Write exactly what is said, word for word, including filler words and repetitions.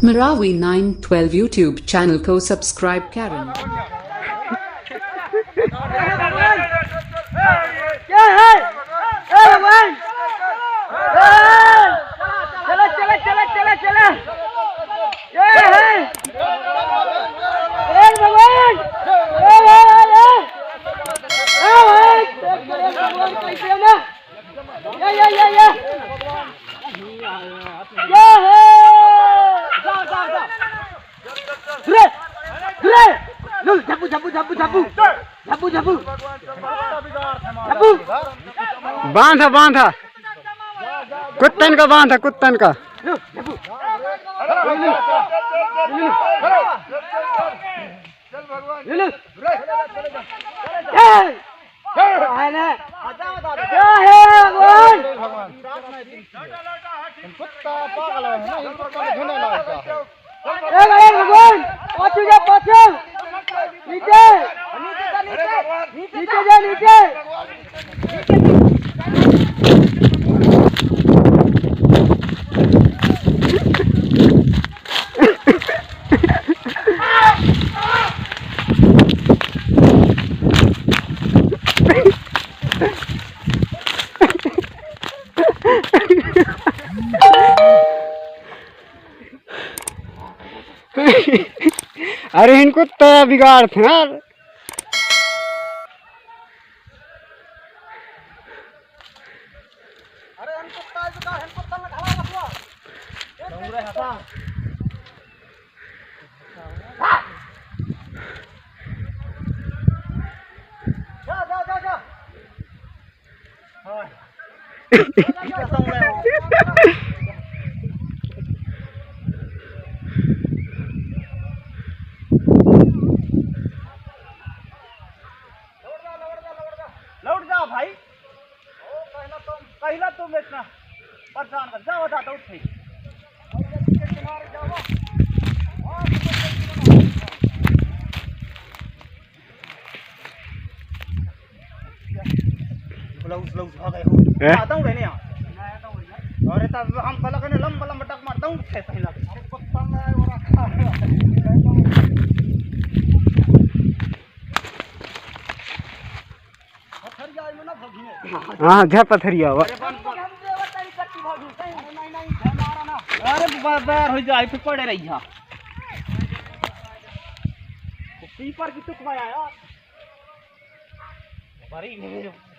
Marawi nine twelve YouTube channel को subscribe करें। क्या है? ए भगवान! ए! चला, चला, चला, चला, चला। ये है। ए भगवान! ए, ए, ए, ए! ए भाई! भगवान कैसे है ना? ये, ये, ये, ये। ये है। जा, जा, जा। रे, रे। लो, झब्बू, झब्बू, झब्बू, झब्बू। झब्बू, झब्बू। झब्बू। बांधा, बांधा। कुत्तन का बांधा, कुत्तन का। लो, झब्बू। ले लो। ले लो। ए! है ना? क्या है भगवान? कुत्ता पागल है ना, इनको कल धुने लगा है। ए भाई भगवान, पाछू जा, पाछू। नीचे। नीचे जा, नीचे। अरे इनको तय बिगाड़थे यार। अरे इनको तय बिगाड़, इनको तल खड़ा रखवा। जा, जा, जा, जा। लौट जा भाई। कहिला तुम इतना परेशान कर जाओ, जा दौड़ थे। ब्लाउज, ब्लाउज आ गए हो। हैं? आता हूँ रहने यहाँ। अरे तब हम कला करने लंबा लंबा टक मारता हूँ, छह सही लगे। अरे कुत्ता में वो रखा है। पत्थर जाए में ना भगिए। हाँ, झर पथरिया हुआ। अरे बंद कर। अरे नहीं, नहीं, झर मारा ना। अरे ब-, बैर हो जाए, फिर पड़े रही है। पीपर की टुक में आया। बड़ी मेहर।